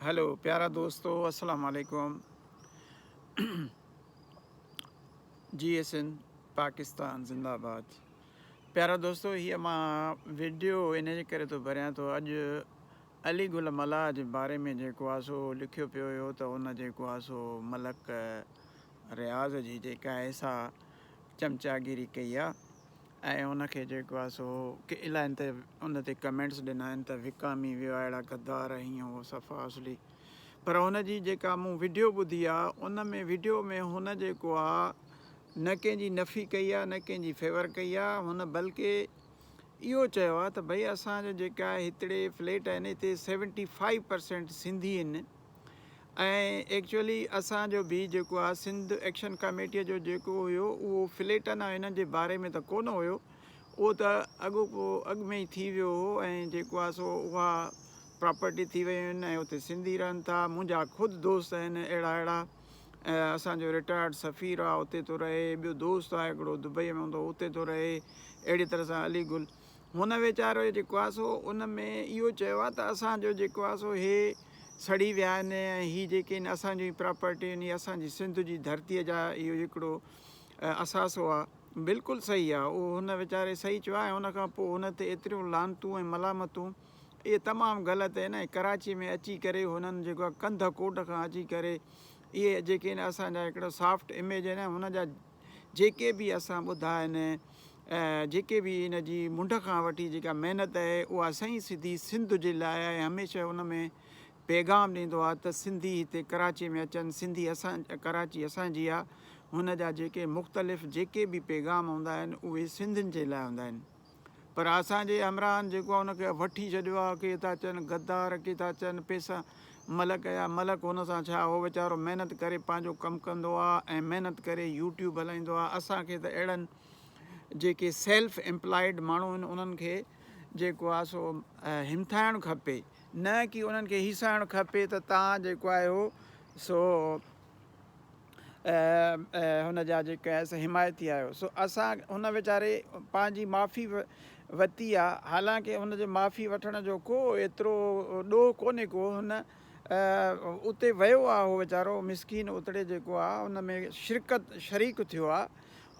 هلو پيارا دوستو السلام عليڪم جي ايس اين پاڪستان زنده آباد پيارا دوستو هي مان ويڊيو ان جي ڪري ٿو ڀريان ٿو اڄ علي گل ملاح جي باري ۾ جيڪو آ سو لکيو پيو هيو ته ان جيڪو آ سو ملڪ رياض جي جيڪا آهي سا چمچاگيري ڪئي آ ۽ ان کي جيڪو آهي سو الائين ته ان تي ڪمينٽس ڏنا آهن ته وڪامي ويو آهي اهڙا غدار هيئن هو صفا اصلي پر ان جي جيڪا مون وڊيو ٻڌي آهي ان ۾ وڊيو ۾ هن جيڪو آهي نه ڪنهن جي نفي ڪئي آهي نه ڪنهن جي فيور ڪئي آهي هن بلڪه اهو چيو آهي ته ڀئي اسان جو جيڪا هتڙي فليٽ آهن هتي سيونٽي فائيو پرسينٽ سنڌي آهن ۽ ايڪچوئلي اسان جو به جيڪو آ سنڌ ايڪشن ڪميٽيء جو جيڪو هيو اهو فليٽن ۽ انهن جي باري ۾ ته ڪونه هيو اهو ته اڳ پوء اڳ ۾ ئي ٿي ويو هو ۽ جيڪو آ سو اها پراپرٽي ٿي ويون آهن ۽ اتي سنڌي رهن ٿا منهنجا خود دوست آهن اهڙا اهڙا اسان جو رٽائرڊ سفير آ اتي ٿو رهي ٻيو دوست آ هڪڙو دبئي ۾ هوندو اتي ٿو رهي اهڙي طرح سان علي گل هن ويچارو جيڪو آهي سو ان ۾ اهو چيو آهي ته اسان جو جيڪو آهي سو هي سڙي ويا آهن ۽ هي جيڪي آهن اسان جون پراپرٽيون آهن هي اسان جي سنڌ جي ڌرتيء جا اهو هڪڙو اثاثو آهي بلڪل صحيح آهي اهو هن ويچاري صحيح چيو آهي ۽ ان کان پوء هن تي ايتريون لعنتون ۽ ملامتون اهي تمام غلط آهن ۽ ڪراچي ۾ اچي ڪري هنن جيڪو آهي ڪنڌ ڪوٽ کان اچي ڪري اهي جيڪي آهن اسان جا هڪڙو سافٽ اميج آهن هن جا جيڪي به اسان ٻڌا آهن جيڪي به ان جي منڍ کان وٺي جيڪا محنت آهي اها سئين سڌي سنڌ جي لاء آهي هميشه ان ۾ پيغام ڏيندو آهي ته سنڌي هتي ڪراچي ۾ اچن سنڌي اسان ڪراچي اسان جي آهي هن جا جيڪي مختلف جيڪي به پيغام هوندا آهن اهي سنڌين جي لاء هوندا آهن پر اسان جي همراهن جيڪو آهي ان کي وٺي ڇڏيو آهي ڪي ٿا چون غدار ڪي ٿا چون پيسا ملڪ يا ملڪ هن سان ڇا هو ويچارو محنت ڪري پنهنجو ڪم ڪندو آهي ۽ محنت ڪري يوٽيوب هلائيندو آهي اسان کي ته اهڙن جيڪي سيلف امپلائيڊ ماڻهو آهن انهن کي جيڪو آهي سو همٿائڻ کپي نه ڪي انهن کي هيسائڻ کپي ته تان جيڪو آهي سو هن جا جيڪي آهي سو حمايتي آهيو سو اسان هن ويچاري پنهنجي معافي ورتي آ حالانڪه هن جي معافي وٺڻ جو ڪو ايترو ڏوهه ڪونهي ڪو هن اتي ويو آ هو ويچارو مسڪين اتڙي جيڪو آ ان ۾ شرڪت شريڪ ٿيو آ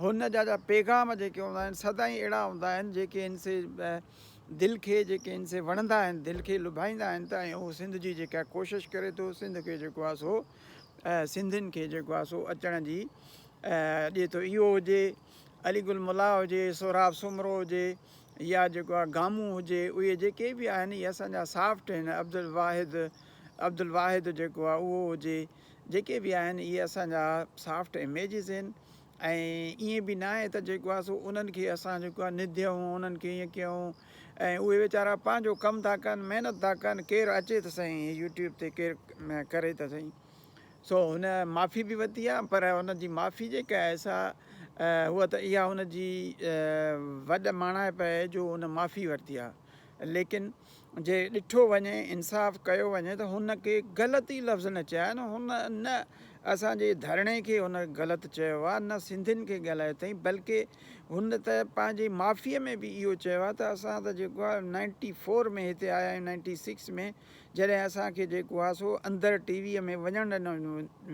هن جا جا پيغام جيڪي هوندا آهن سدائين اهڙا هوندا آهن جيڪي ان سي دل کي جيڪي ان سي وڻندا آهن دل کي لڀائيندا آهن ته ۽ هو سنڌ جي جيڪا ڪوشش ڪري ٿو سنڌ کي جيڪو آ سو سنڌين کي جيڪو آهي سو اچڻ جي ڏئي ٿو اهو هجي علي گل ملاح هجي سهراب سومرو هجي يا جيڪو آهي گامون هجي اهي جيڪي به آهن اهي اسان جا سافٽ آهن عبدالواحد عبدالواحد جيڪو آهي اهو هجي جيڪي به آهن اهي اسان جا سافٽ اميجز آهن ۽ ائين به ناهي ته جيڪو آهي سو انهن کي اسان جيڪو آهي نڌيون انهن کي ائين ڪيون ۽ اهي ويچارا پنهنجو ڪم ٿا ڪن محنت ٿا ڪن ڪير اچي ته سهي يوٽيوب تي ڪير ڪري ته سهي سو هن معافي به ورتي آهي پر هن جي معافي جيڪا آهي سا هوء ته اها هن جي وڏ ماڻائپ آهي جو هن معافي ورتي آهي ليڪن جي ڏٺو وڃي انصاف ڪيو وڃي ته هن ڪي غلط ئي لفظ نه چيا آهن هن نه اسان جي ڌرڻي کي هن غلط چيو آهي نه سنڌين کي ڳالهايو اٿئي بلڪه هن ته پنهنجي معافي ۾ به اهو چيو آهي ته اسان ته جيڪو آهي نائنٽي فور ۾ هتي آيا آهيون نائنٽي سڪس ۾ جڏهن اسان کي جيڪو آهي سو اندر ٽي ويء ۾ وڃڻ ڏنو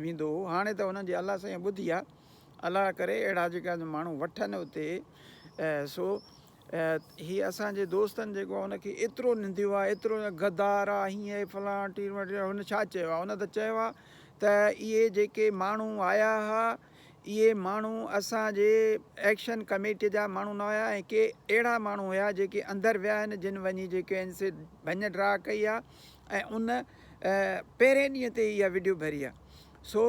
ويندو هو هاڻي ته هنن جي الله سائين ٻڌي آهي الله ڪري اهڙا جيڪا ماڻهو وٺن اتي سو هي اسان جي دوستن جيڪو آهي ان کي ايترو ننديو آهي ايترو غدار آهي هيئن آهي فلاڻا ٽير مٽير هن ڇا چيو آهي هن ته چيو آهي ته اهي جيڪي ماڻهو آيا هئا اهي ماڻهو اسان جي ايڪشن ڪميٽي جا ماڻهو نه هيا ۽ ڪي اهڙا ماڻهو هيا جيڪي اندر ويا آهن جن وڃي جيڪي آهن سي ڀڃ ڊاهه ڪئي آهي ۽ ان پهرين ڏينهن تي اها وڊيو ڀري آهي سو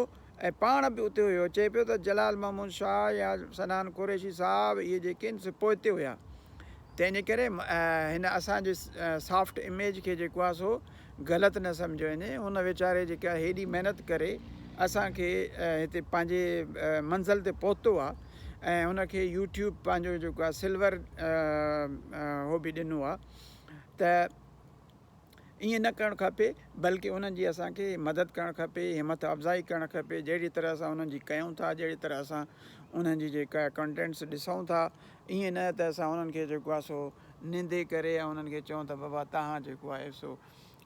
۽ پاڻ به اتي هيو. چئي پيو ته جلال محمود شاهه يا صنعان قريشي صاحب اهي جيڪي آهن سي پوئتي هيا. تنهن جي ڪري هن اسان جي سافٽ اميج کي جيڪو آهي سو غلط نه سمجهيو وڃي. هن ويچاري جيڪا هيڏي محنت ڪري اسان کي هتي پنهنجي منزل تي پهتو آهي ۽ هن کي يوٽيوب پنهنجو جيڪو آهي سلور هو به ڏنو آهي ته ائين نه ڪرڻ کپي بلڪه انهن جي اسان کي مدد ڪرڻ کپي همٿ افزائي ڪرڻ کپي جهڙي طرح اسان انهن جي ڪيون ٿا جهڙي طرح اسان انهن جي جيڪا ڪنٽينٽس ڏسون ٿا ائين نه ته اسان انهن کي جيڪو آهي سو نندي ڪري ۽ انهن کي چئون ته بابا تهان جيڪو آهي سو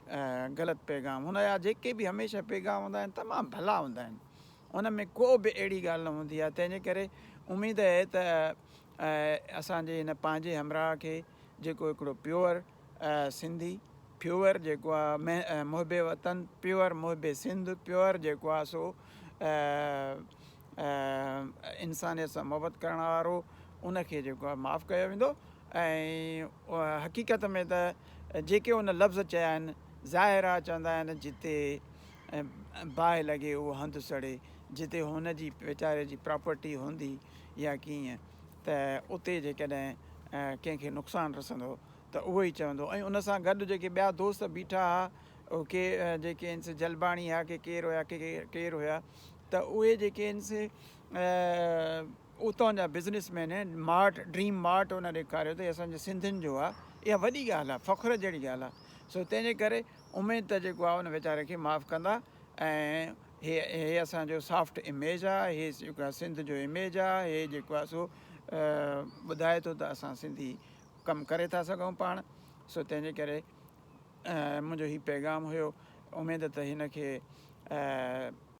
غلط پيغام هن جا جيڪي به هميشه پيغام هوندا آهن تمام ڀلا هوندا آهن ان ۾ ڪو به اهڙي ڳالهه نه هوندي آهي تنهن جي ڪري اميد آهي ته اسان جي هن پنهنجي همراهه کي جيڪو هڪڙو پيور سنڌي پيور جيڪو آهي محب وطن پيور محب سنڌ پيور جيڪو آهي سو انسانيت سان محبت ڪرڻ وارو ان کي جيڪو آهي معاف ڪيو ويندو ۽ حقيقت ۾ ته جيڪي ان لفظ چيا آهن ظاهر آهي چوندا آهن جتي باهه لڳي اهو هنڌ سڙي جتي هن جي ويچاري جي پراپرٽي هوندي يا ڪيئن ته اتي جيڪڏهن ڪنهن کي نقصان رسندو ته اهو ئي چوندو ۽ ان سان گڏ جيڪي ٻيا دوست بيٺا ها ڪي جيڪي آهن سي جلباڻي ها ڪي ڪير هيا ڪي ڪير هيا ته اهي جيڪي آهن سي اتان جا بزنس مين آهن مارٽ ڊريم مارٽ ان ڏيکاريو ته اسان جي سنڌين جو آهي اها وڏي ڳالهه آهي فخر جهڙي ڳالهه آهي سو تنهن جي ڪري اميد ته جيڪو آهي ان ويچاري کي معاف ڪندا ۽ هي هي اسان جو سافٽ اميج آهي هي جيڪو آهي سنڌ جو اميج آهي هي جيڪو آهي سو ٻڌائي ٿو ته اسان سنڌي ڪم ڪري ٿا سگهون پاڻ سو تنهن جي ڪري منهنجو هي پيغام هيو اميد ته هن کي.